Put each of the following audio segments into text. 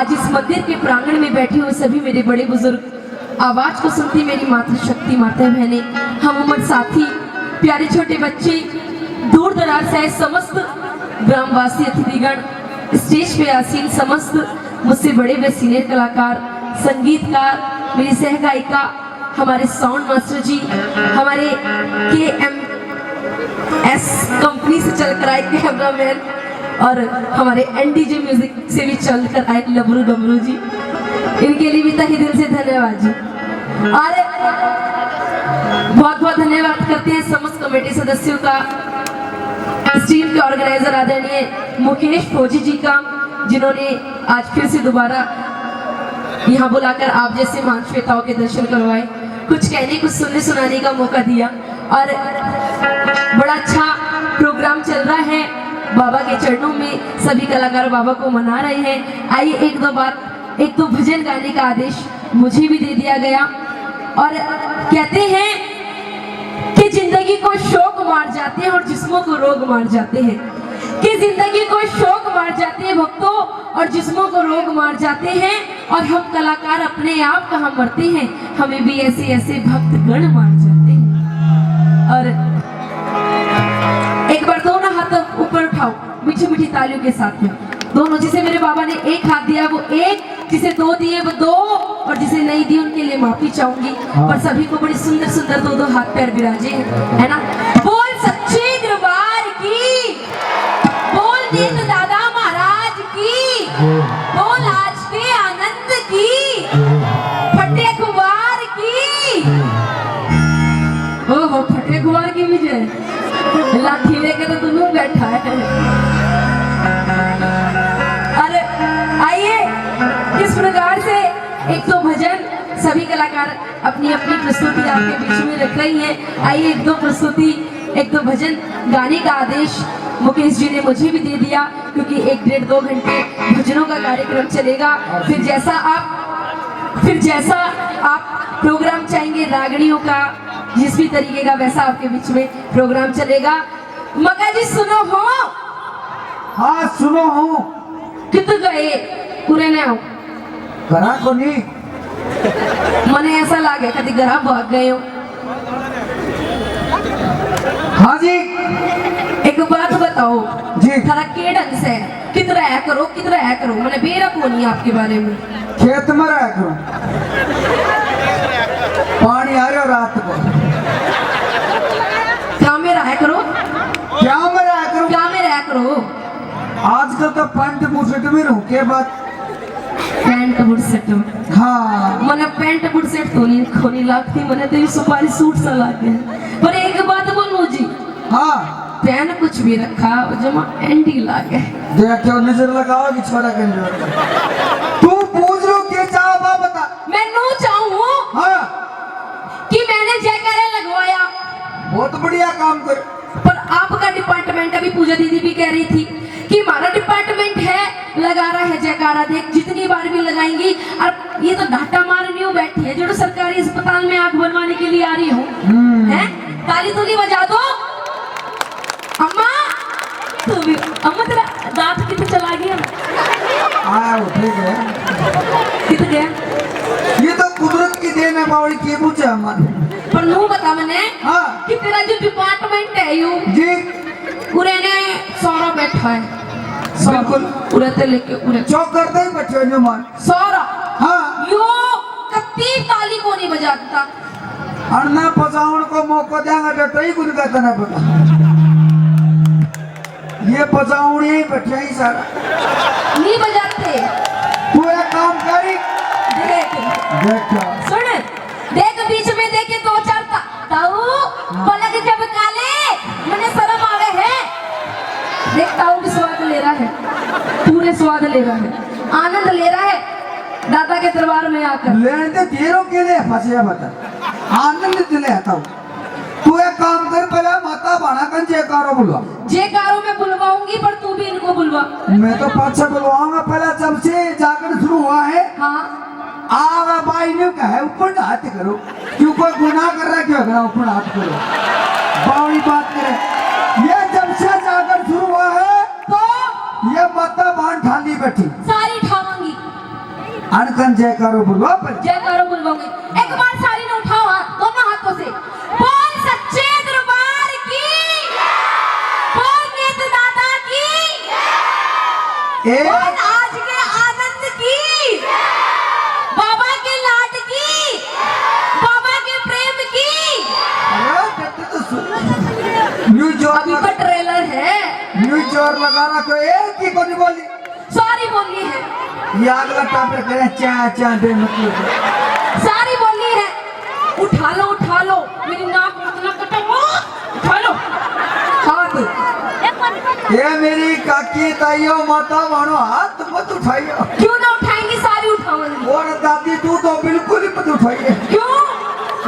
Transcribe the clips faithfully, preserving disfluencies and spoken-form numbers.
आज इस मंदिर के प्रांगण में बैठे हुए सभी मेरे बड़े बुजुर्ग, आवाज को सुनती मेरी मातृशक्ति, माता बहनें, हम उम्र साथी, प्यारे छोटे बच्चे, दूर दराज से आए समस्त ग्रामवासी, अतिथिगण, स्टेज पे आसीन समस्त मुझसे बड़े व सीनियर कलाकार, संगीतकार, मेरी सहगायिका, हमारे साउंड मास्टर जी, हमारे के एम एस कंपनी से चल कर आए कैमरामैन और हमारे एन डी जे म्यूजिक से भी चल कर आए लबरू डमरू जी, इनके लिए भी तहे दिल से धन्यवाद जी। और बहुत बहुत धन्यवाद करते हैं समस्त कमेटी सदस्यों का, इस टीम के ऑर्गेनाइजर आदरणीय मुकेश फौजी जी का, जिन्होंने आज फिर से दोबारा यहाँ बुलाकर आप जैसे महान श्वेताओं के दर्शन करवाए, कुछ कहने, कुछ सुनने सुनाने का मौका दिया। और बड़ा अच्छा प्रोग्राम चल रहा है। बाबा के चरणों में सभी कलाकार बाबा को मना रहे हैं। आइए, एक दो बात, एक दो भजन गाने का आदेश मुझे भी दे दिया गया। और कहते हैं कि जिंदगी को शौक मार जाते हैं और जिस्मों को रोग मार जाते हैं, कि जिंदगी को शौक मार जाते हैं भक्तों, और जिस्मों को रोग मार जाते हैं, और हम कलाकार अपने आप कहाँ मरते हैं, हमें भी ऐसे ऐसे भक्त गण मार जाते हैं। और एक बार दोनों हाथ ऊपर उठाओ, मीठी मीठी तालियों के साथ में दोनों, जिसे मेरे बाबा ने एक हाथ दिया वो एक, जिसे दो दिए वो दो, और जिसे नहीं दिए उनके लिए माफी चाहूंगी। हाँ। पर सभी को बड़ी सुंदर सुंदर दो दो हाथ पैर विराजे हैं, है ना? बोल सच्चे दरबार की, बोल दीन दादा महाराज की, बोल आज के आनंद की, फटे अखबार की। ओहो, फटे अखबार की भी जय। लाठी लेके तो दोनों बैठा है। अरे आइए, किस प्रकार से एक दो भजन सभी कलाकार अपनी अपनी प्रस्तुति आपके बीच में रख रही हैं। आइए, एक दो प्रस्तुति, एक दो भजन गाने का आदेश मुकेश जी ने मुझे भी दे दिया, क्योंकि एक डेढ़ दो घंटे भजनों का कार्यक्रम चलेगा। फिर जैसा आप फिर जैसा आप प्रोग्राम चाहेंगे, रागणियों का, जिस भी तरीके का, वैसा आपके बीच में प्रोग्राम चलेगा। मका जी सुनो हो। हाँ, सुनो हो। कित गए? उरे ने आओ। घरा को नहीं। मने ऐसा लागे कदी घरा भाग गए हो। हाँ जी। एक बात बताओ जी। थारा के ढंग से, कित रहा करो, कित रहा करो, मने बेरा को नहीं आपके बारे में। खेत में रहा करो, पानी आ रहा रात को। क्या में रहा करो? क्या में रहा करो? क्या में रहा करो? आजकल तो पैंट बुशर्ट में रहूं, के बात? पैंट बुशर्ट में। हाँ। मने पैंट बुशर्ट तो नहीं, खोनी लागती, मने तो ये सुपारी सूट सा लागे। पर एक बात बोलूं जी। हाँ। पहन कुछ भी रखा, जमा एंडी लागे। देखो, नजर लगाओ कि छोरा के नजर। तू पूछ लो के चाहो, बा बता। मैं नू चाहूँ हाँ। कि मैंने जयकारा लगवाया। बहुत बढ़िया काम कर। पर आपका डिपार्टमेंट, अभी पूजा दीदी भी कह रही थी कि हमारा डिपार्टमेंट है, लगा रहा है जयकारा। देख, जितनी बार भी लगाएंगी, और ये तो घाटा मारनी हो बैठी है, जो सरकारी अस्पताल में आंख बनवाने के लिए आ रही हूँ। हम्म। हैं? ताली तो नहीं बजा दो अम्मा। तू भी, अम्मा, तेरा दांत कित चला गया? आया वो, ठीक है। कित गया? ये तो कुदरत की देन है, बावड़ी के पूछे हमारे। पर नू बता मने हाँ। कि तेरा जो डिपार्टमेंट है यू जी। उरे ने सारा बैठा है। बिल्कुल। उरे ते लेके उरे। चौक करते ही बैठे हो जो मान। सारा। हाँ। यो कत्ती ताली को नहीं बजाता। अण्णा बजावण को मौको देंगे, डटई कुछ कहता ना पता। ये बजावण ही बैठे ही सारा। नहीं बजाते। तू एक काम करी। देख। देख क्या? सुन। देख, बीच में देखे दो चार ता-, ताऊ, हाँ। पलक जब काले, मने शर्म आवे है। देख, ताऊ भी स्वाद ले रहा है, पूरे स्वाद ले रहा है, आनंद ले रहा है दादा के दरबार में आकर। लेने दे, तेरो के लिए फंसे बता, आनंद दिले है ताऊ। तू एक काम कर, पहले माता भाणा कन जयकारो बुलवा। जयकारो मैं बुलवाऊंगी, पर तू भी इनको बुलवा। मैं तो पाछे बुलवाऊंगा, पहले जब से जागरण शुरू हुआ है, हाँ। आवा बाई ने कहे ऊपर हाथ करो, क्यों कोई गुनाह कर रहा है, क्यों अगला ऊपर हाथ करो, बावड़ी बात करे। ये जब से जागरण शुरू हुआ है, तो ये माता भाण ठाली बैठी। सारी ठावांगी। अनकन जयकारो बुलवा पर। जयकारो बुलवाऊंगी। एक बार सारी ने उठाओ हाथ, दोनों हाथों से। बोल सच्चे दरबार की, बोल नेत दादा की, ए बोल आज के आनंद की, बाबा के लाड की, बाबा के प्रेम की। अरे, डट तो सुन। न्यू जोर अभी लगा, तो ट्रेलर है। न्यू जोर लगा रखो, एक ही को नहीं बोली। सारी बोली है। ये अगला टॉपिक है, चा, चा, बे मतलब। सारी बोली है। उठा लो, उठा लो, मेरी नाक मत ना कटो। उठा लो हाथ। ये मेरी काकी, ताइयों, माता, बहनों, हाथ मत उठाइयो। क्यों ना उठाएंगी, सारी उठाऊंगी। और दादी, तू तो बिल्कुल ही मत उठाइए। क्यों?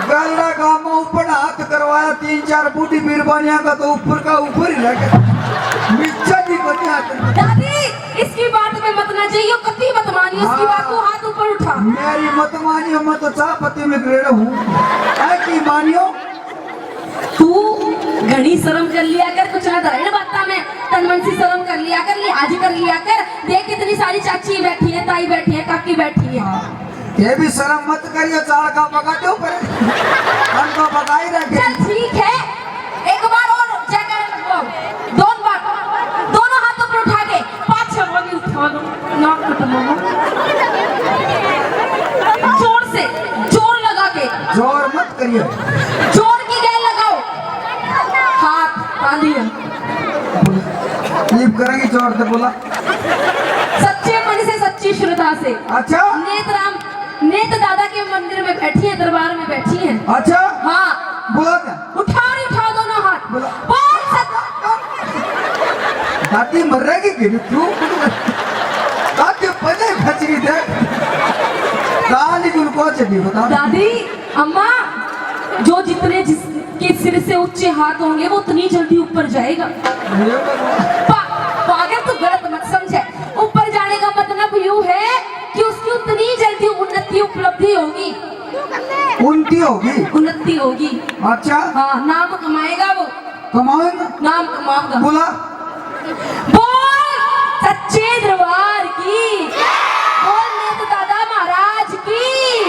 गलड़ा गांव में ऊपर हाथ करवाया, तीन चार बूढ़ी बीरबानियां का तो ऊपर का ऊपर ही रह गया, नीचे भी कोनी हाथ। दादी, इसकी बात में मत ना जाइयो, कती मत मानियो इसकी बात, तू हाथ ऊपर उठा। मेरी मत मानियो, मैं तो चाह पत्ती में ग्रेड हूँ। ऐ की मानियो? तू घणी शर्म कर लिया कर, कुछ ना धरे ना बातां में, तन मन से शर्म कर लिया कर, लिहाज कर लिया कर। देख, इतनी सारी चाची बैठी है, ताई बैठी है, काकी बैठी है। हाँ। ये भी शर्म मत करियो, चाल का बगा दो पर। हम तो बगा ही रखे। चल ठीक है, एक बार और जयकारा लगवाओ। दोनों बार, दोनों हाथों पर उठा के, पाछे वाली उठा लो, नाक कटवा लो। जोर से, जोर लगा के। जोर मत करियो। जोर की गैल लगाओ। हाथ तालियां। क्लिप करेंगे जोर से, बोला। सच्चे मन से, सच्ची श्रद्धा से। अच्छा। नेत राम, नेत दादा के मंदिर में बैठी है, दरबार में बैठी है। अच्छा। हाँ। बोला क्या? उठाओ, नहीं उठाओ दोनों हाथ। बोला। बोल सत- दादी मर रही कि क्यों? दादी पहले खचरी दे। काली ग्लूकोज भी बता। दादी, अम्मा, जो जितने जिसके सिर से ऊंचे हाथ होंगे, वो उतनी जल्दी ऊपर जाएगा। ये बता। पा-, पागल, तू गलत मत समझे। ऊपर जाने का मतलब यूं है कि उसकी उतनी जल्दी उन्नति, उपलब्धि होगी। उन्नति होगी? उन्नति होगी। अच्छा। हाँ, नाम कमाएगा वो। कमाएगा? नाम कमाएगा। बोला। बोल सच्चे दरबार की, बोल नेत दादा महाराज की।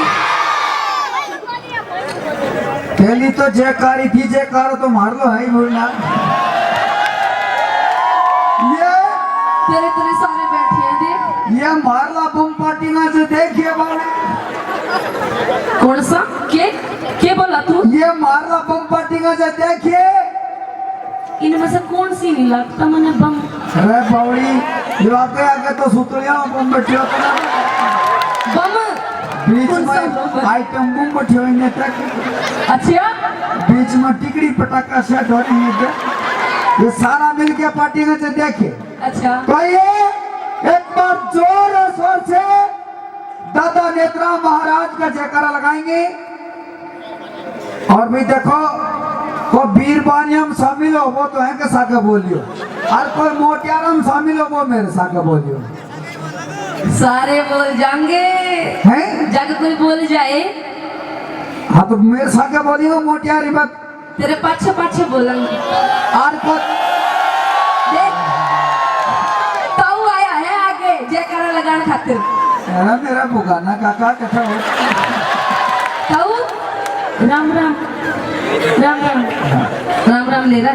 पहली तो जयकारी थी, जयकारो तो मार लो, है ही बोलना। ये तेरे, तेरे सारे बैठे हैं, देख। ये मारला बम पार्टी ना से देखिए बाबू। कौन सा? के, के बोला तू? ये मारला बम पार्टी ना से देखिए। इनमें से कौन सी नहीं लगता मैंने बम? अरे बावड़ी, जो आगे आगे तो सुतलिया बम बैठे होते ना। बम? बीच कौन सा में बम? आइटम बम बैठे हुए हैं तक। अच्छा? बीच में टिकड़ी पटाखा सेट हो रही है क्या? ये सारा मिल के पार्टी में से देखिए। अच्छा। तो ये एक बार जोर और शोर से दादा नेतराम महाराज का जयकारा लगाएंगे। और भी देखो, कोई बीरबानिया में शामिल हो वो तो है के सागे बोलियो, और कोई मोटियारा में शामिल हो वो मेरे सागे बोलियो। सारे बोल जाएंगे। हैं? जग कोई बोल जाए। हाँ तो मेरे सागे बोलियो मोटियारी बात। तेरे पाछे पाछे बोलेंगे। और को देख, ताऊ आया है आगे जयकारा लगाने खातिर। अरे मेरा बुगाना काका कथा हो। ताऊ, राम राम, राम राम, राम राम ले रहा।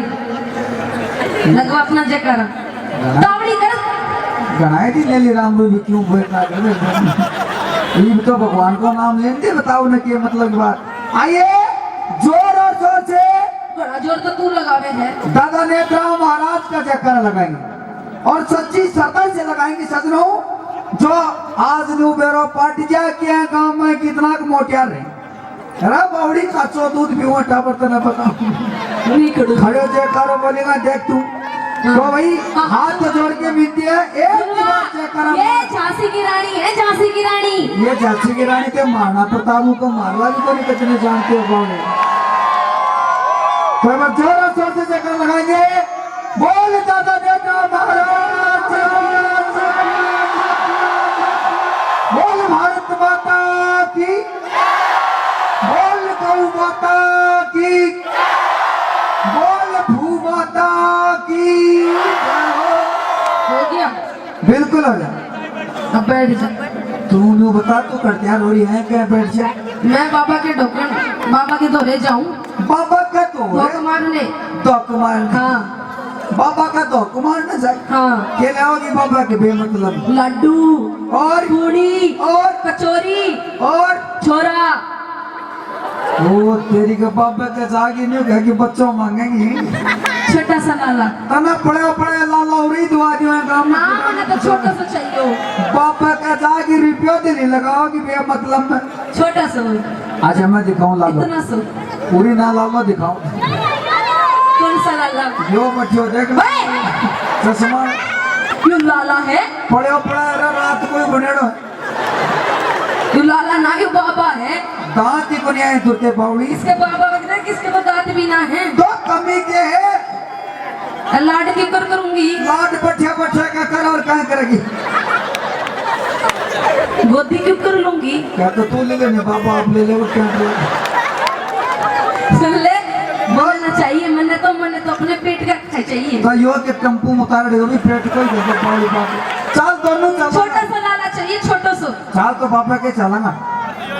लगवा अपना जयकारा। तावड़ी कर। घणाए दिन ले ली राम रूपी क्यों बैठा कर। ये तो भगवान को नाम लेने दे, बताओ ना क्या मतलब की बात। आइए, जोर और शोर से। बड़ा जोर तो तू लगावे है। दादा नेतराम महाराज का जयकारा लगाएंगे और सच्ची श्रद्धा से लगाएंगे सजनों। जो आज न्यू बेरो पार्टी जा किया गांव में कितना मोटियार है। अरे बावड़ी, काचो दूध पीऊं, टाबर तने पता। नहीं करूँ। खड़े जयकारा बोलेगा, देख तू। हाँ। तो भाई, हाँ। हाथ जोड़ के विनती है, एक बार जयकारा ये बोल। झांसी की रानी है, झांसी की रानी। ये झांसी की रानी के महाराणा प्रताप को मारवा भी कोनी, कितने जानते हो कौन है? तो एक बार जोर और शोर से जयकारा लगाएंगे। बोल दादा नेता महाराज, बोल भारत माता की, बोल गौ माता की, बोल भू माता की। हो गया? बिल्कुल हो गया। अब बैठ जा। तू न्यू बता, तू कर तैयार हो रही है, क्या बैठ जा? मैं बाबा के ढोकन, बाबा के धोरे जाऊं। बाबा का तो धोक मारने। धोक मारने। हाँ। बाबा का धोक मारने जाए। हाँ। के लाओगी बाबा के बेमतलब? लड्डू। और? पूड़ी। और? कचौरी। और? छोरा। ओ तेरी के बाबा के जागी नहीं कह के बच्चों मांगेंगी। छोटा सा लाला। तना पड़े पड़े लाला और ही दुआ दियो काम। ना, मैंने तो छोटा सा चाहिए। बाबा का जागी रुपया दे नहीं लगाओगी बेमतलब में। छोटा सा। अच्छा, मैं दिखाऊं लाला। इतना सा। पूरी ना लाला दिखाऊं। कौन सा लाला? यो मठियो देख। ओए! चश्मा। यो लाला है? पड़े पड़े रा-, रात को ही बनेड़ो। यो लाला ना, यो बाबा है। दांत ही कोनी आए तुरते बावली। इसके बाबा वगैरह किसके तो दांत भी ना है। तो कमी के है? लाड की कर करूंगी। लाड बठिया बठिया का कर और कहाँ करेगी? गोदी क्यों कर लूंगी? क्या तो तू ले लेने बाबा, आप ले ले, वो क्या ले? सुन ले, बोलना चाहिए, मैंने तो, मैंने तो अपने पेट का चाहिए। तो यो के टेम्पू में उतार दे, भी पेट को ही दे दे, बावली बात। चल दोनों चल। छोटा सा लाला चाहिए, छोटा सा। चल तो बाबा के चलांगा।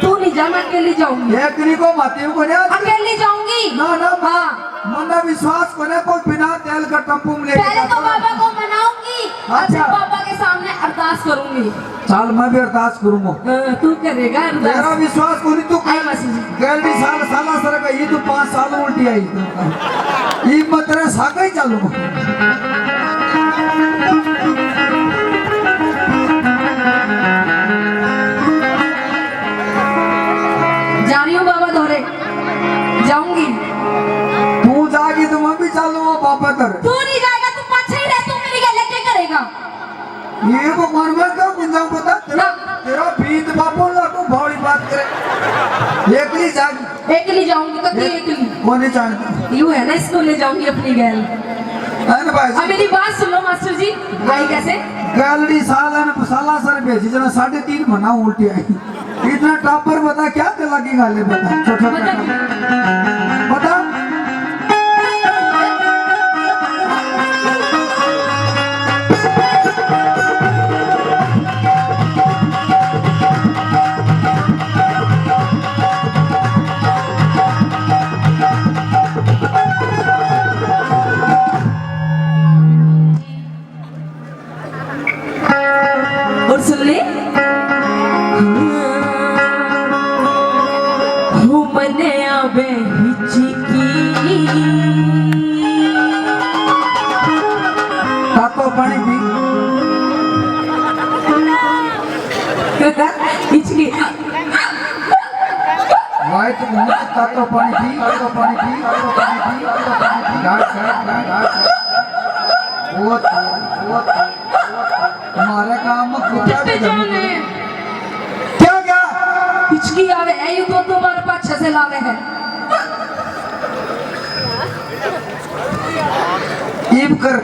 तू नहीं जा, मैं अकेली जाऊंगी। एक नहीं को माती को नहीं आती। अकेली जाऊंगी। ना, ना, हाँ। मन्ना विश्वास को नहीं, कोई बिना तेल का टेम्पू में लेके पहले तो जाता है। बाबा को मनाऊंगी, और अच्छा। फिर बाबा के सामने अरदास करूंगी। चल, मैं भी अरदास करूंगा। हाँ, तू करेगा अरदास। तेरा विश्वास को नहीं, तू आई मासी जी। गैलडी साल, साला सर का, ये तो पाँच साल उल्टी आई। ये मत रे, साका ही चालू। जा रही हूँ बाबा धोरे, जाऊंगी। तू जागी तो मैं भी चालू हूँ बाबा धोरे। तू नहीं जाएगा, तू पाछे ही रह, तू मेरी गैल क्या करेगा? ये भगवान, मैं क्या गुंजा पता तेरा, ना। तेरा भीत बापू ना को भावड़ी बात करे। एकली जागी। एकली जाऊंगी, कभी एक एकली। कौन नहीं जानती? यू है ना, इसको ले जाऊंगी अपनी गैल। है ना भाई? अब मेरी बात सुन लो मास्टर जी, भाई कैसे? गैलडी सालन साला सर भेजी जना साढ़े तीन महीना उल्टी आई। इतना टापर बता क्या कर लगी गाले बता। छोटा बता। बता। और सुन ले। हो मने आवे हिचकी। तातो पानी पी। हिचकी। भाई, तू मुंह से तातो पानी पी, तातो पानी पी, तातो पानी पी, तातो पानी पी। गाय, गाय, गाय, गाय, गाय। वो तो, वो तो, वो तो। हमारे काम में कुत्ता कितने भी जाने? क्या, क्या? हिचकी आवे है, यू तो दो बार पाछे से लावे है। इब कर।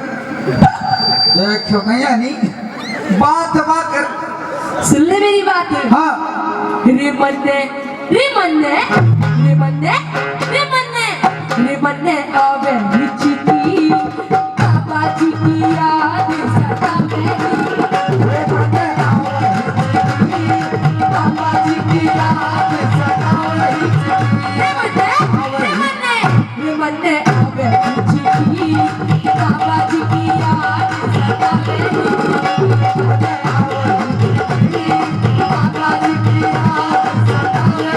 देखो, कहीं नहीं। बात, बात कर। सुन ले मेरी बात। हाँ। रे मन्ने, रे मन्ने, रे मन्ने, रे मन्ने, रे मन्ने आवे हिचकी। बाबा जी की याद सतावे। रे मन्ने आवे हिचकी। बाबा जी की याद सतावे। रे मन्ने, रे मन्ने। रे मन्ने आवे हिचकी, बाबा जी की याद सतावे। बाबा जी की याद सतावे।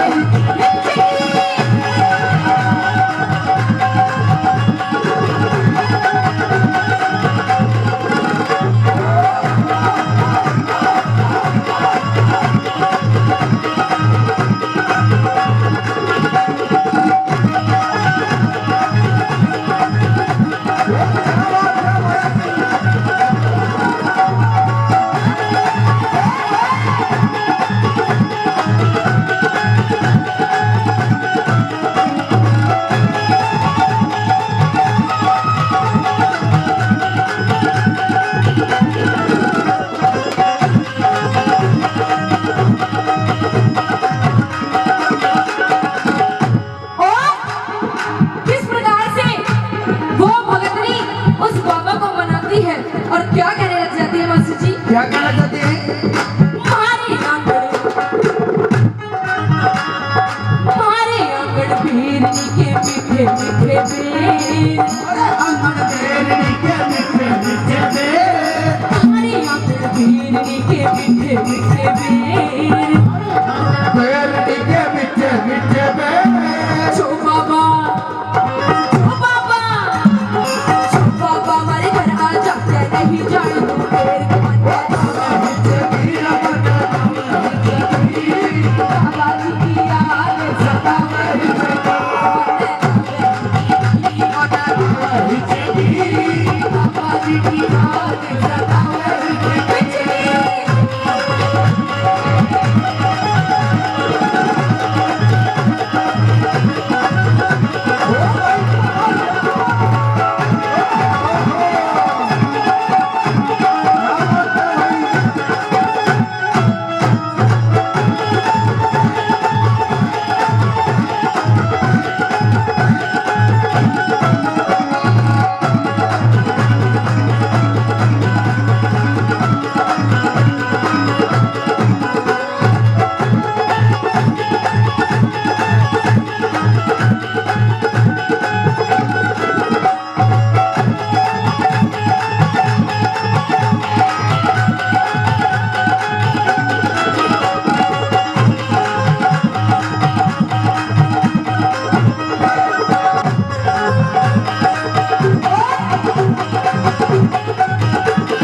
मीठे बेर। बेर के मीठे मीठे बेर। छो बाबा, छो बाबा, छो बाबा, हमारे घर आ जाते, नहीं जाए तू बेर के मन में। बाबा जी की याद सतावे।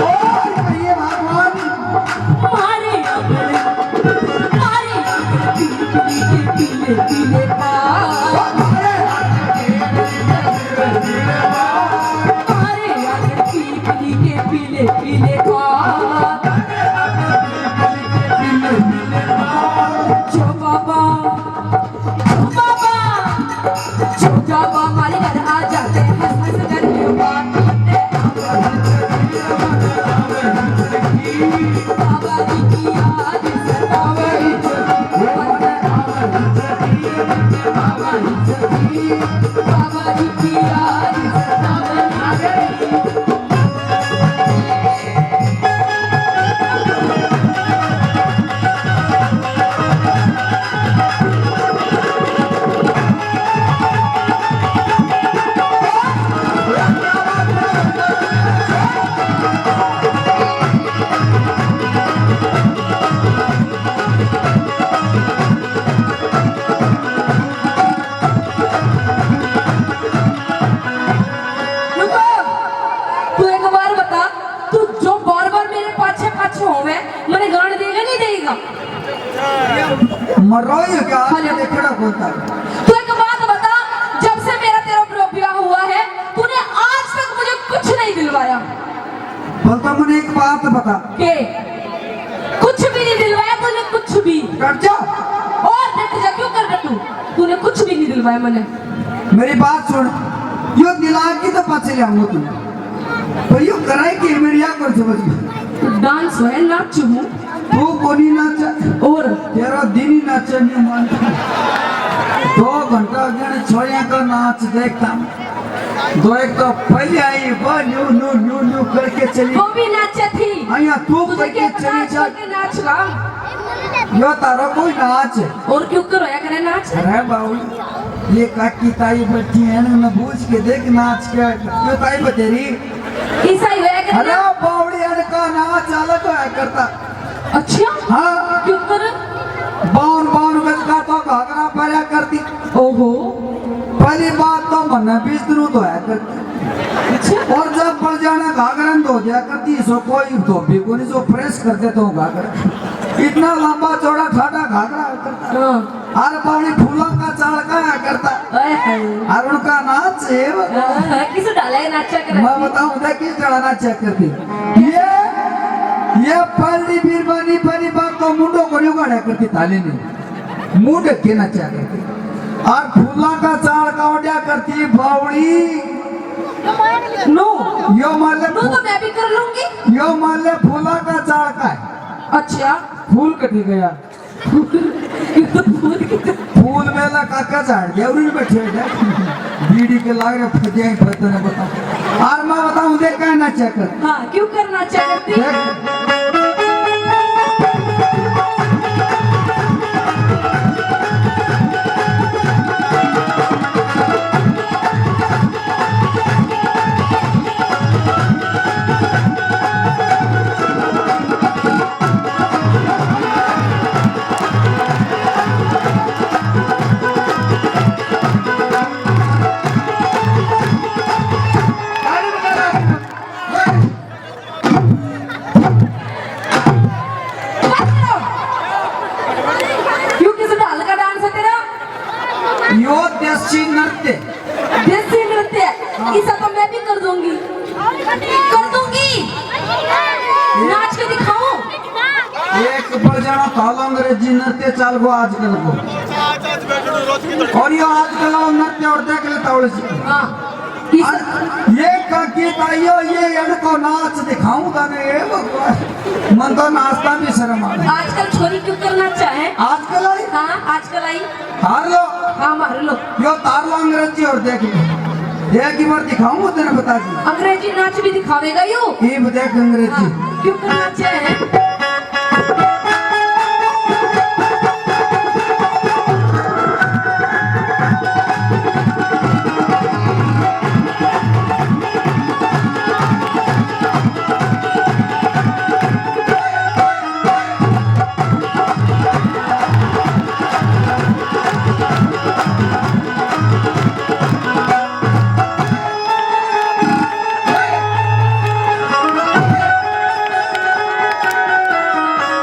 और कहिए भगवान। मारे आंगन, मारे आंगन पीले पीले पीले पीले बाल। मारे आंगन पीपली के पीले पीले बाल। जो बाबा, जो बाबा, जो बाबा हमारे घर आ जाते हैं, हंस हंस करके बात करते हैं। बाबा जी की याद सतावे। बाबा जी की याद सतावे। रुको, तू एक बार बता, तू जो बार-बार मेरे पाछे-पाछे होवे, मने गांड देगा, नहीं देगा? मरो ही क्या? हेलो। देखना बोलता है। तू एक बात बता, जब से मेरा तेरा ब्रो-, ब्याह हुआ है, तूने आज तक मुझे कुछ नहीं दिलवाया। बोलता, मैंने एक बात बता। के? कुछ भी नहीं दिलवाया तूने, कुछ भी। डट जा। और डट जा, क्यों कर डटू? तूने कुछ भी नहीं दिलवाया मैंने। मेरी बात सुन, यो दिला के तो पाछे ले आऊंगा तू। पर यो कराई के मेरी या कर समझ में। डांस है, नाचू हूँ। तू कोनी नाचे। और? तेरा दिन ही नाचे, नहीं मानता। दो घंटा अगेन छोरियां का नाच देखता। दो एक तो पहले आई, वो न्यू, न्यू, न्यू, न्यू करके चली। वो भी नाचे थी। हाँ, यहाँ तू तुझे करके क्या पता चली आजकल जा। के नाच का? यो तारा कोई नाच है। और क्यों करो या करे नाच? अरे बाबू, ये काकी ताई बैठी है ना, मैं पूछ के देख नाच क्या है। यो ताई बतेरी। ईसाई होया करे अरे ना? बावड़ी, इनका नाच अलग होया करता। अच्छा? हाँ। क्यों कर? बावन, बावन गज का तो घाघरा पहरा करती। ओहो। पहली बात तो मन्ने बिस्तरू धोया करती। अच्छा। और जब पड़ जाना घाघरा में धो दिया करती, सो कोई धोबी को नहीं, सो प्रेस कर देता हूँ घाघरा। इतना लंबा चौड़ा ठाडा घाघरा करता। हाँ। अरे बावड़ी फूलों का चाल का करता। ओए हाय। और उनका नाच है वो। हाँ, हाँ, किस डाले नाचा कर मैं बताऊं था किस तरह नाचा करती। ये, ये पहली बीरबानी, पहली बात तो मुंडो को नहीं उगाड़ा करती थाली ने। मुंड के नाचा करती। और फूला का चाल का ओड्या करती बावड़ी। नो। यो मान ले नो फू- तो मैं भी कर लूंगी। यो मान ले फूला का चाल का है। अच्छा। फूल कटी गया। फूल मेला काका झाड़ गया, उरी बैठे हैं। बीड़ी के लाग रहे फटिया ही फटने बता। और मैं बताऊं, देख कहना चेक कर। हाँ, क्यों करना चेक करती? देख। यो देसी नृत्य। देसी नृत्य? हाँ। इसा तो मैं भी कर दूंगी, कर दूंगी। नाच के दिखाऊं? एक बड़ जाना थालो अंग्रेजी नृत्य चाल गो आजकल को। और यो आजकल वाला नृत्य और देख लेता हूँ। हाँ। इस अन-, ये काकी ताइयो, ये इनको नाच दिखाऊं तने, ए भगवान। मन तो नाचता भी शर्म आ रही। आजकल छोरी क्यों करना चाहे? आजकल आई? हाँ, आजकल आई। हार लो। हाँ, मार लो। यो तार लो अंग्रेजी और देख ले। एक ही बार दिखाऊंगा तेरे, बता दी। अंग्रेजी नाच भी दिखावेगा यो? ये देख अंग्रेजी। हाँ, क्यों करना चाहे?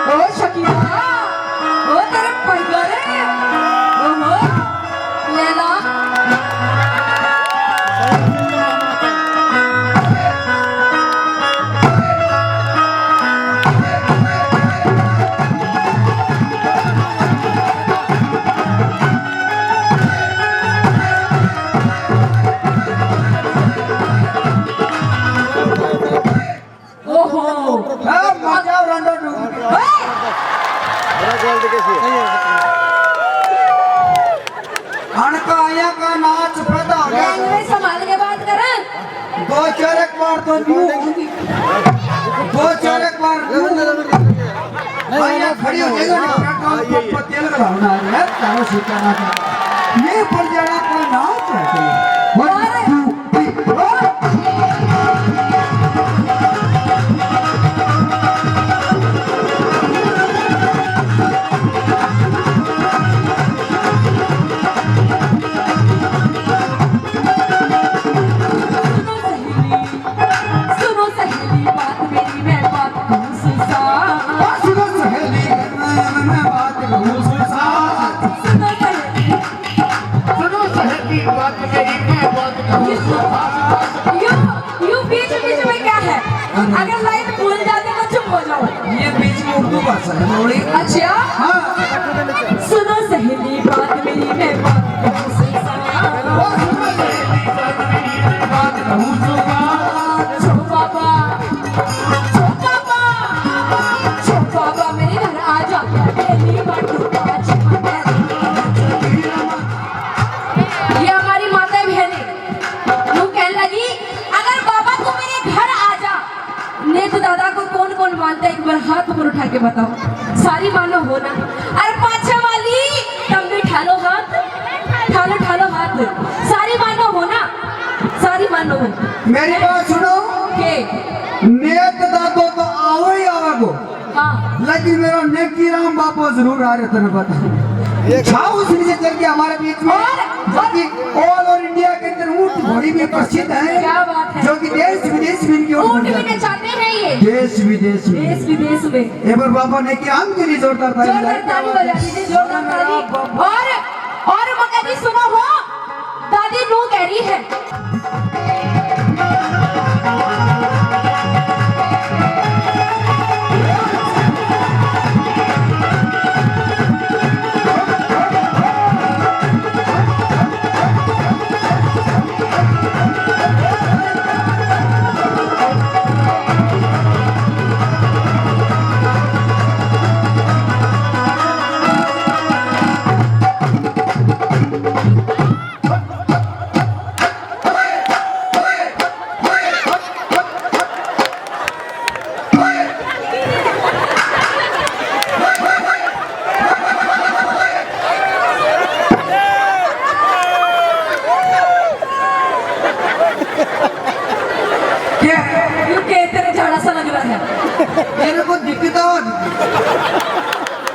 ओ शकीरा, ओ तेरे पैगरे, ओ हो, लैला। ओहो। ए, मजा रंडो डूब। ए! अणका आया का नाच पैदा हो गया। लैंग्वेज संभाल के बात कर। दो चार एक बार तो न्यू। दो चार एक बार न्यू। आइए, खड़ी हो जाइए ना, पेट्रोल पंप पर तेल डलवाना है, चारों सीटा ना। ये पर जाना कोई ना चाहते। One, two, three, four। सुनो सहेली, बात मेरी, मैं बात कहूँ सुन साथ। ओ सुनो सहेली, मैं, मैं, मैं बात कहूँ सुन साथ। सुनो सहेली। सुनो सहेली, बात मेरी, मैं बात कहूँ सुन साथ। यो, यो बीच बीच में क्या है? अगर लाइन भूल जाते तो चुप हो जाओ। ये बीच में उर्दू भाषा है थोड़ी। अच्छा? हाँ। सुनो सहेली, बात मेरी, मैं बात कहूँ सुन साथ। ओ सुनो सहेली, बात मेरी, मैं बात कहूँ सुन साथ। छो बाबा, छो बाबा, छो बाबा, मेरे घर आ जा, तेरी बात आज। ये हमारी माता बहन है, वो कहने लगी, अगर बाबा तू मेरे घर आ जा, नेत दादा को कौन कौन मानता है, एक बार हाथ ऊपर उठा के बताओ, सारी मानो हो ना। अरे पाछे वाली, तम भी ठालो हाथ, ठालो, ठालो हाथ, सारी मानो हो ना, सारी मानो हो। मेरी बात सुनो। के? नेत दादो तो आओ ही आवेगो। हाँ। लेकिन मेरा नेकी राम बापो जरूर आ रहे, तने बता। ये छाऊ सिंह जी चल के हमारे बीच में, और, जो कि all over India के अंदर ऊंट घोड़ी में प्रसिद्ध है, क्या बात है। जो कि देश विदेश में इनकी ऊंट ऊंट भी नचाते हैं ये। देश विदेश में। देश विदेश में। एक बार बाबा नेकी राम के लिए जोरदार ताली जोरदार बजाइए। ताली बजा दीजिए, जोरदार ताली। और, और मगर जी सुनो हो, दादी नू कह रही है। क्या? क्यों के तेरे झाड़ा सा लग रहा है। मेरे को दिक्कत हो।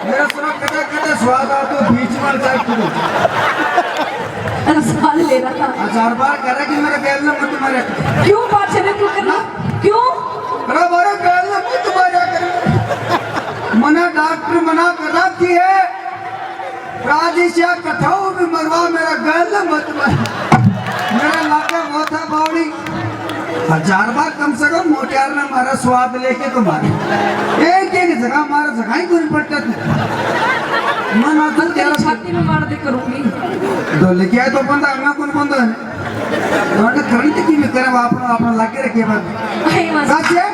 मेरा सुना कदा कदा स्वाद आ तो बीच में जाए तू। अरे सवाल ले रहा था। हजार बार कह रहा कि मेरे बैल ने मत मारे। क्यों पाछे ने क्यों करना? क्यों? अरे मेरे बैल ने मत मारा कर। मना डॉक्टर मना कर रखी है। राजी से कथाओ भी मरवा मेरा मत मार। मेरा लागे वो था बावड़ी। हजार बार कम से कम मोटियार ने मारा, स्वाद लेके तो मारे। एक एक जगह मारा, जगह ही कोनी पड़ता। मन आता तेरी तेरा छाती में मार दे करूंगी। तो लेके आए तो बंदा, मैं कौन बंदा है? उन्होंने करंट की भी करे, आप, आप लागे रखे बात। आई मजा। साथ है?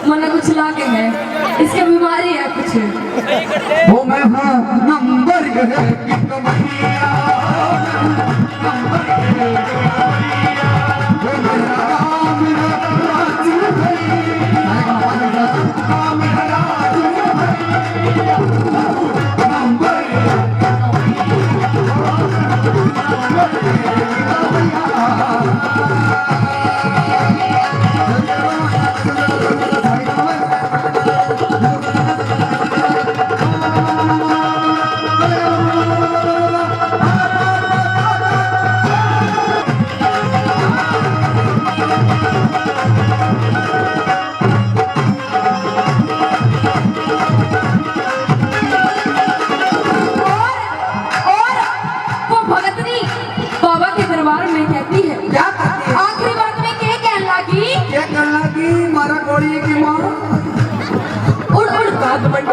मने कुछ लागे है, इसके बीमारी है कुछ। वो मैं हूँ नंबर एक की कमरिया, नंबर एक की कमरिया। वो मेरा राम राजू भाई, राम राजू भाई, नंबर एक। और, और वो भगतनी बाबा के दरबार में कहती है, क्या कहती है? आखिरी बात में क्या कहने लगी? क्या कहने लगी? मारा गोली की माँ। उड़ उड़ काग बन